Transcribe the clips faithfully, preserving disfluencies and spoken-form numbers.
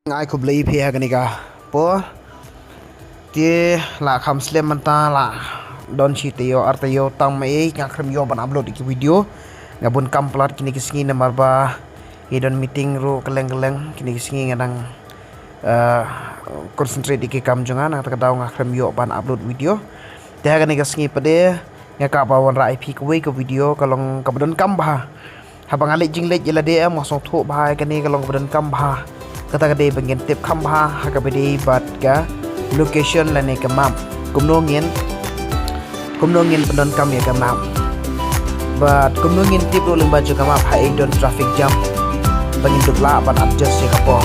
Nga ai khublei phi ha kane ka por. Te la kham slem mynta, la don shi taïew ar taïew tang ma ei nga khlem ïoh ban upload ïa ki video. Nga bun kam palat kine ki sngi namar ba ngi don meeting ruh kylleng kylleng, kine ki sngi nga dang, eh, concentrate ïa ki kam jong nga, nangta ka daw nga khlem ïoh ban upload video. Te ha kane ka sngi pat de nga kwah ban wanrah ïa phi kawei ka video ka long kaba donkam bha. Haba nga leit jingleit ïa lade em, nga sngewthuh bha ïa kane ka long kaba donkam bha. Kata ka dei ba ngin tip kham bha ha kaba dei bad ka location lane ka map. Kumno ngin, kumno ngin pyndonkam ïa ka map. Bad kumno ngin tip ruh lyngba jong ka map ha ei don traffic jam, ba ngin dup lah ban adjust ïa ka por.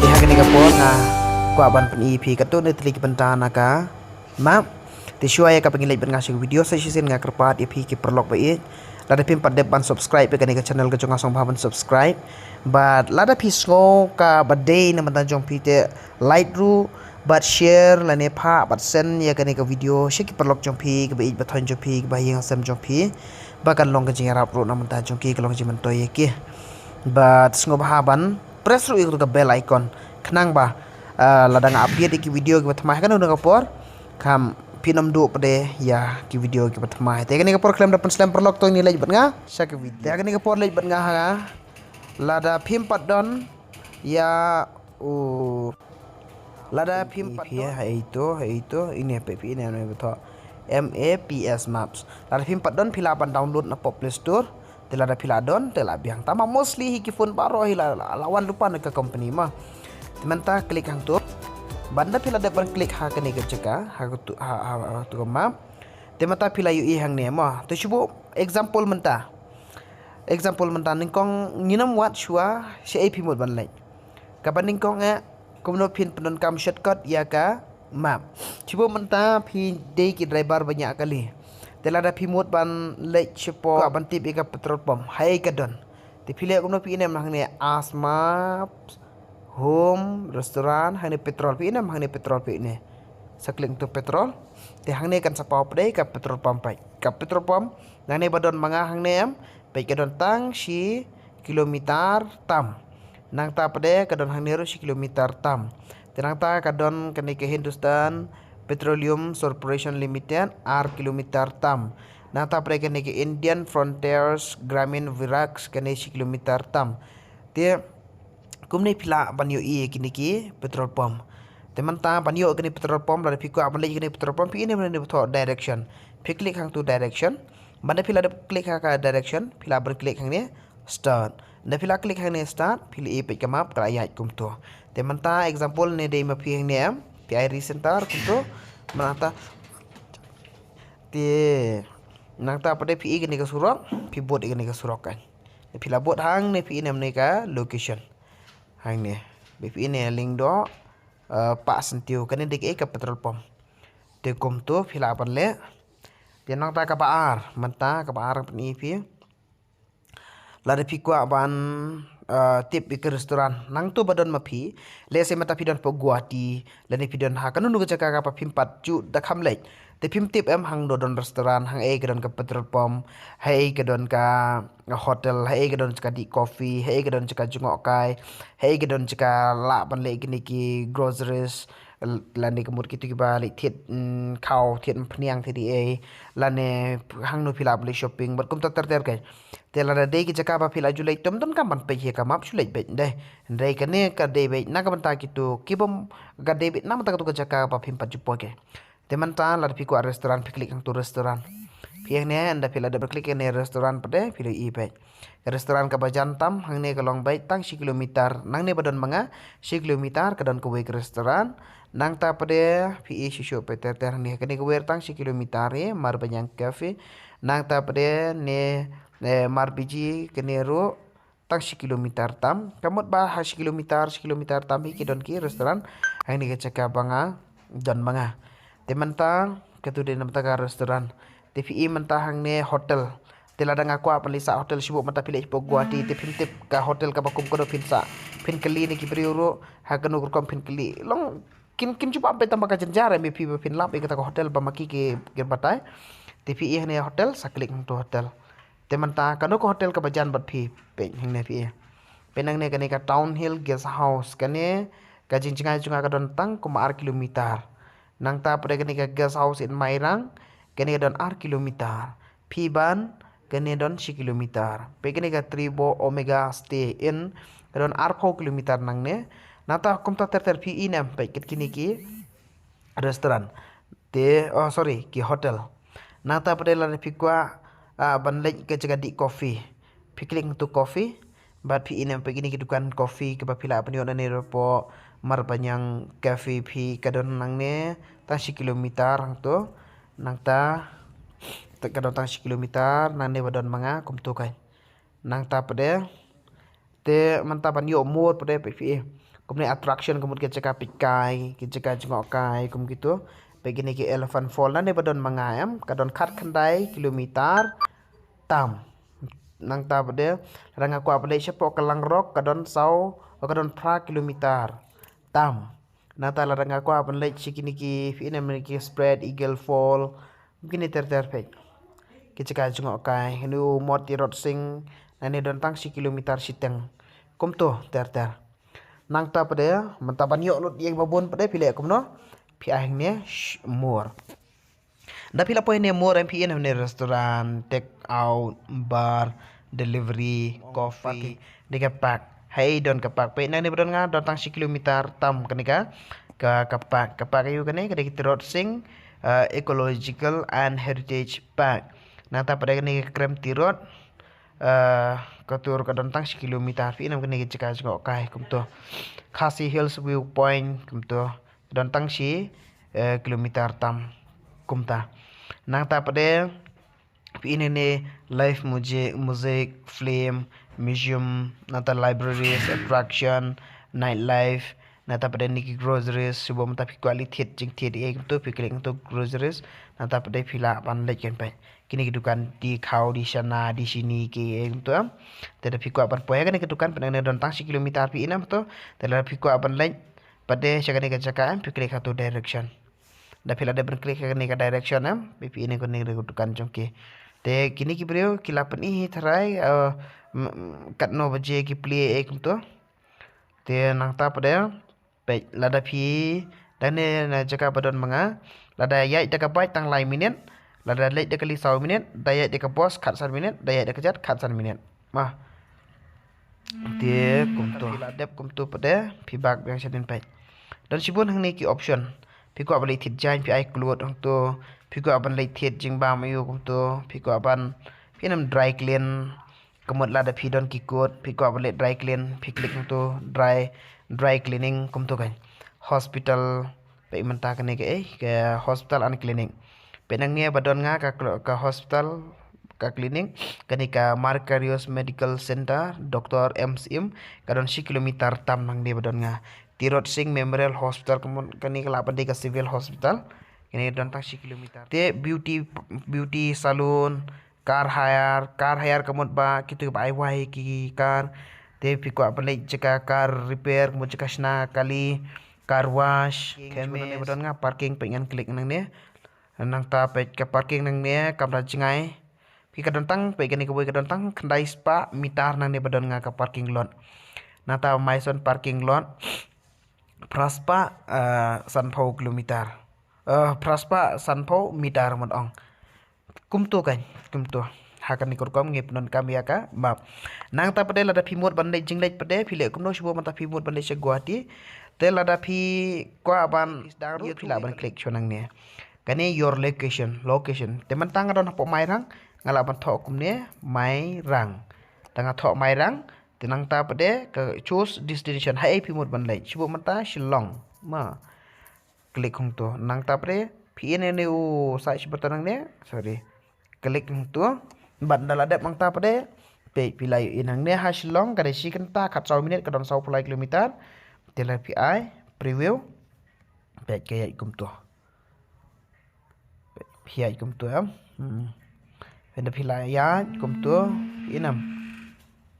Te ha kane ka por nga kwah ban pyni ïa phi katto ne tylli ki bynta na ka map. Te shuwa ïa kaba ngin leit bad nga sha ka video, sa shisien nga kyrpad ïa phi ki paralok ba ïeit, lada phim pat dep ban subscribe ïa kane ka channel ka jong nga, sngewbha ban subscribe. Bad lada phi sngew kaba dei na bynta jong phi te like ruh bad share lane phah bad send ïa kane ka video sha ki paralok jong phi, kiba ïeit ba thoiñ jong phi, kiba ha ïing ha sem jong phi, ba kan long ka jingïarap ruh na bynta jong ki, ka long jingmyntoi ïa ki. Bad sngewbha ban press ruh ïa ka bell icon khnang ba, ah, lada nga update ïa ki video kiba thymmai ha kano kano ka por, kham phin ym duh pat de ïa ki video kiba thymmai. Te kane ka por khlem da pynslem paralok, to ngin leit bad nga sha ka video. Te kane ka por leit bad nga ha nga. Lada phim pat don ïa u, lada phim pat don, ha ei to, ha ei to, ine phi, ine, ine ba thoh M A P S Maps. Lada phim pat don phi lah ban download na pop Play Store. Te lada phi la don te la biang. Tangba mostly hi ki phone baroh hi la, la, la wan lypa na ka company ma. Te mynta click hangto. Bad ynda phi la dep ban click ha kane ka jaka, ha katu, ha, ha, ha katu ka map. Te mynta phi la ïohi hangne ma. Te shu buh example mynta. Example mynta, nyngkong ngin ym wad shuwa shaei phi mut ban leit. Kaba nyngkong eh, kumno phin pyndonkam shortcut ïa ka map. Shu buh mynta phi dei ki driver ba ñiah kali. Te lada phi mut ban leit shapoh, kwah ban tip ïa ka petrol pump, haei ka don. Te phi leh kumno, phi ïohi ne em hangne, Ask Maps, Home, Restaurant, hangne petrol, phi ïohi ne em hangne petrol, phi ïohi ne. Sa click to petrol. Te hangne kan sa paw pat de ka petrol pump pat. Ka petrol pump nangne ba don ma nga hangne em, peit ka don tang shi kilometer tam. Nangta pat de ka don hangne ruh shi kilometer tam. Te nangta ka don kane ka Hindustan Petroleum Corporation Limited, ar kilometer tam. Nangta pat de kane ka Indian Frontiers Gramin Vikas, kane shi kilometer tam. Te kumne phi lah ban ïohi ïa kine ki petrol pump. Te mynta ban ïoh kine petrol pump, lada phi kwah ban leit kine petrol pump, phi ïohi ne em hangne ba thoh direction. Phi click hangto direction. Bad ynda phi la dep click ha ka direction, phi lah ban click hangne start. Ynda phi la click hangne start, phi la ïohi peit ka map ka la ïaid kumto. Te mynta example ne dei ma phi hangne em, phi ai recenter kumto. Mynta te nangta pat de phi ïohi kane ka surok, phi bud ïa kane ka surok kan. Phi la bud hangne, phi ïohi ne em ne ka location. Hangne. Ba phi ïohi ne Lyngdoh, eh, Pah Syntiew, kane dei ka, eh, ka petrol pump. Te kumto phi lah ban leh. Te nangta kaba ar, mynta kaba ar pyni phi. Lada phi kwah ban, eh, tip ïa ka restaurant, nangto ba don ma phi. Let's say mynta phi don hapoh Guwahati, lane phi don ha kano kano ka jaka kaba phim pat ju da kham leit. Te phim tip em hangno don restaurant, hangne ka don ka petrol pump, haei ka don ka hotel, haei ka don jaka dih coffee, haei ka don jaka jngoh kai, haei ka don jaka lah ban leh kine ki groceries, l-, lane ka mut kito kiba leh thied, mm, khaw, thied umphniang, thied ei ei, lane hangno phi lah ban leh shopping, bad kumta ter ter kai. Te lada dei ki jaka ba phi la ju leit, to ym donkam ban peit ïa ka map, shu leit beit dei. Hynrei kane ka dei beit na ka bynta kito ki bym, ka dei beit na ka bynta kato ka jaka ba phim pat ju poi kai. Te mynta lada phi kwah restaurant, phi click hangto restaurant. Phi ïohi ne em, ynda phi la dep click hangne restaurant pat de, phi la ïohi beit. Ka restaurant kaba jan tam hangne ka long beit tang shi kilometer. Nangne ba don ma nga, shi kilometer ka don kawei ka restaurant. Nangta pat de phi ïohi shuh shuh peit ter ter hangne, kane kawei tang shi kilometer, eh, Marbaniang Cafe. Nangta pat de ne, eh, Marbiji, kane ruh tang shi kilometer tam. Ka mut ba ha shi kilometer, shi kilometer tam hi ki don ki restaurant. Hangne ka jaka ba nga don ma nga. Te mynta kato dei na bynta ka restaurant. Te phi ïohi mynta hangne hotel. Te lada nga kwah ban leit sah hotel, shu buh mynta phi leit hapoh Guwahati, te phim tip ka hotel kaba kum kano phin sah. Phin kylli na ki briew ruh, ha kano ka rukom phin kylli. Long kin, kin jubab beit tang ba ka jynjar em ïa phi ba phin lap ïa kata ka hotel ba ma ki ki, ki batai. Te phi ïohi hangne hotel, sa click hangto hotel. Te mynta kano ka hotel kaba jan bad phi, peit hangne phi ïohi. Pynang ne kane ka Town Hill Guest House, kane ka jingjngai jong nga ka don tang kum ar kilometer. Nangta pat de kane ka Guest House in Mairang, kane ka don ar kilometer. Phi ban, kane don shi kilometer. Peit kane ka Tribo Omega Stay Inn, ka don arphew kilometer nangne. Nangta kumta ter ter phi ïohi ne em, peit kit kine ki restaurant. Te, oh sorry, ki hotel. Nangta pat de lada phi kwah, ah, ban leit ka jaka dih coffee. Phi click hangto coffee. Bad phi ïohi ne em, peit kine ki dukan coffee kiba phi lah ban ïoh nangne hapoh Marbaniang Cafe, phi ka don nangne tang shi kilometer hangto. Nangta, te ka don tang shi kilometer nangne ba don ma nga kumto kai. Nangta pat de, te mynta ban ïoh mur pat de peit phi. Kumne attraction ka mut ki jaka peit kai, ki jaka jngoh kai, kum kito. Peit kine ki Elephant Fall, nangne ba don ma nga em, ka don khatkhyndai kilometer tam. Nangta pat de, lada nga kwah ban leit shapoh ka Langrok, ka don saw, ka don phra kilometer tam. Nangta lada nga kwah ban leit sha kine ki, phi ïohi ne em, ki Spread Eagle Fall, kine ter ter peit. Ki jaka jngoh kai, kane u Mot Tirot Sing, nangne don tang shi kilometer shiteng. Kumto ter ter. Nangta pat de, mynta ban ïoh lut ïa kiba bun pat de phi leh kumno. Phi ai hangne, sh-, mur. Da phi la poi hangne mur em, phi ïohi ne em, hangne restaurant, take out, bar, delivery, coffee, de ka park. Hei don ka park. Peit nangne ba don nga, don tang shi kilometer tam kane ka, ka, ka park. Ka park aïu kane, ka dei ka Tirot Sing, uh, Ecological and Heritage Park. Nangta pat de kane ka Krem Tirot, uh, ka tur ka don tang shi kilometer. Phi ïohi ne em, kane ka jaka jngoh kai kumto. Khasi Hills View Point kumto. Don tang shi, eh, kilometer tam kumta. Nangta pat de, phi ïohi ne em, live music, music, film, museum, nangta libraries, attraction, nightlife, nangta pat de kine ki groceries, shuwa mynta phi kwah leit thied jingthied ïa kumto, phi click hangto groceries, nangta pat de phi lah ban leit kan peit. Kine ki dukan dih khaw, dih shana, dih shini ki ïa kumto em. Te da phi kwah ban poi ha kane ka dukan, pynang ne don tang shi kilometer phi ïohi ne em to. Te lada phi kwah ban leit pat de sha kane ka jaka em, phi click hangto direction. Da phi la dep ban click ha kane ka direction em, phi ïohi ne kane ka dukan jong ki. Te kine ki briew ki la pyni hi tharai, eh, m-, m-, katno baje ki plie ïa kumto. Te nangta pat de, peit lada phi, da ne na jaka ba don ma nga, lada ïaid da ka bike tang lai minit, lada leit da kali saw minit, da ïaid da ka bus khatsan minit, da ïaid da ka jet khatsan minit. Ma. Te kumto. Phi la dep kumto pat de, phi back biang shadien peit. Don shibun hangne ki option. Phi kwah ban leit thied jaiñ, phi ai klud hangto. Phi kwah ban leit thied jingbam aïu kumto. Phi kwah ban, phi ïohi ne em, dry clean. Ka mut lada phi don ki kot, phi kwah ban leit dry clean, phi click hangto dry, dry cleaning kumto kan. Hospital, peit mynta kane ka, eh, ka hospital and clinic. Peit nangne ba don nga ka kl-, ka hospital, ka clinic, kane ka Markarios Medical Center, Doctor M Syiem, ka don shi kilometer tam nangne ba don nga. Tirot Sing Memorial Hospital, ka mut kane ka lah ban dei ka civil hospital. Kane don tang shi kilometer. Te beauty, beauty salon, car hire, car hire ka mut ba kito kiba ai wai ki car. Te phi kwah ban leit jaka car repair, ka mut jaka shna kali, car wash, chemist. Ba don nga parking, peit ngan click nangne. Nangta peit ka parking nangne kam da jngai. Phi, ka don tang, peit kane kawei ka don tang khyndai spah meter nangne ba don nga ka parking lot. Nangta Maison parking lot. Phra spah, eh, sanphew kilometer. Eh, phra spah sanphew meter mut ong. Kumto kan, kumto. Ha kane ka rukom ngi pyndonkam ïa ka map. Nangta pat de lada phi mut ban leit jingleit pat de, phi leh kumno, shuwa mynta phi mut ban leit sha Guwahati. Te lada phi kwah ban, phi lah ban click shuwa nangne. Kane your location, location. Te mynta nga don hapoh Mairang, nga lah ban thoh kumne, Mairang. Te nga thoh Mairang, te nangta pat de ka choose destination, haei phi mut ban leit. Shuwa mynta Shillong. Ma. Click hangto. Nangta pat de, phi ïohi ne u search button nangne. Sorry. Click hangto. Bad da la dep nangta pat de, peit phi la ïohi nangne ha Shillong, ka dei shi kynta khatsaw minit, ka don sawphew lai kilometer. Te lada phi ai preview. Peit ka ïaid kumto. Phi ïaid kumto em. Hmm. Peit da phi la ïaid kumto, phi ïohi ne em.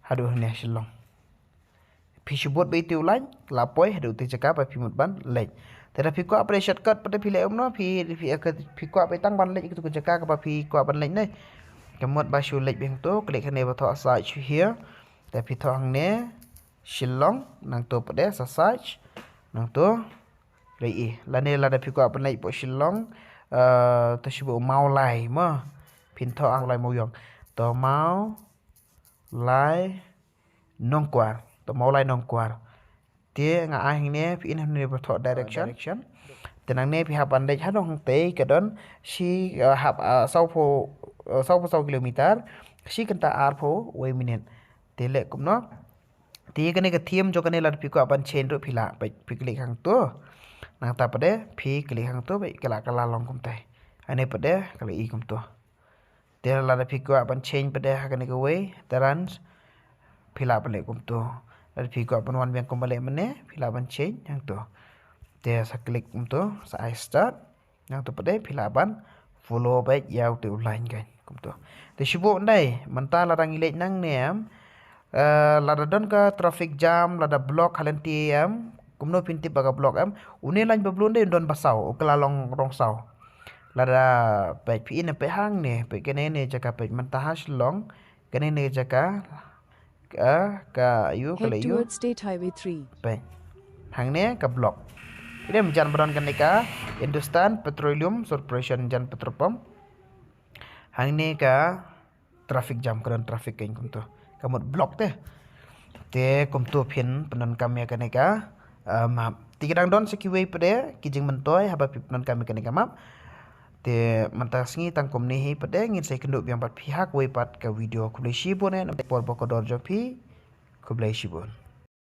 Haduh hangne Shillong. Phi shu bud ba ïa u line, la poi haduh te jaka ba phi mut ban leit. Te da phi kwah ba dei shortcut pat de phi leh kumno, phi, phi, phi kwah ba tang ban leit ïa katu ka jaka kaba phi kwah ban leit ne. Ka mut ba shu leit biang to, click hangne ba thoh search here. Te phi thoh hangne. Shillong, nangto pat de sa search, nangto lei i. Lane lada phi kwah ban leit hapoh Shillong, eh, to shu buh Mawlai mo. Phin thoh Mawlai Mawiong. To Mawlai Nongkwar. To Mawlai Nongkwar. Te nga ai hangne, phi in hangne ba thoh direction. Te nangne phi hap ban leit haduh hangtei ka don shi, eh, hap, eh, sawphew, eh, sawphew saw kilometer. Shi kynta arphew wei minit. Te leh kumno. Te kane ka theme jong kane lada phi kwah ban change ruh phi lah, phi click hangto. Nangta pat de phi click hangto, phi ka la, ka la long kumtai. Hangne pat de ka la i kumto. Te lada phi kwah ban change pat de ha kane kawei, te run, phi lah ban leh kumto. Lada phi kwah ban wan biang kumba leh mynne, phi lah ban change hangto. Te sa click kumto, sa ai start. Nangto pat de phi lah ban follow beit ïa uto u line kan kumto. Te shu buh ndai, mynta lada ngi leit nangne em, eh, lada don ka traffic jam, lada block ha lynti em, kumno phin tip ba ka block em. Une line ba blue ndai don ba saw, u ka la long rong saw. Lada peit phi in peit hangne, peit kane ne jaka peit mynta ha Shillong, kane ne jaka, eh, ka ïoh, ka la ïoh. Head towards State Highway three. Peit. Hangne ka block. Ine jan ba don kane ka Hindustan Petroleum Corporation jan petrol pump. Hangne ka traffic jam, ka don traffic kan kumto. Ka mut block te. Te kumto phin pyndonkam ïa kane ka, eh, map. Te ki dang don sa kiwei pat de ki jingmyntoi haba phi pyndonkam ïa kane ka map. Te mynta sngi tang kumne hi pat de, ngin sa ïakynduh biang bad phi ha kawei pat ka video. Khublei shibun eh na ka por ba kordor jong phi. Khublei shibun.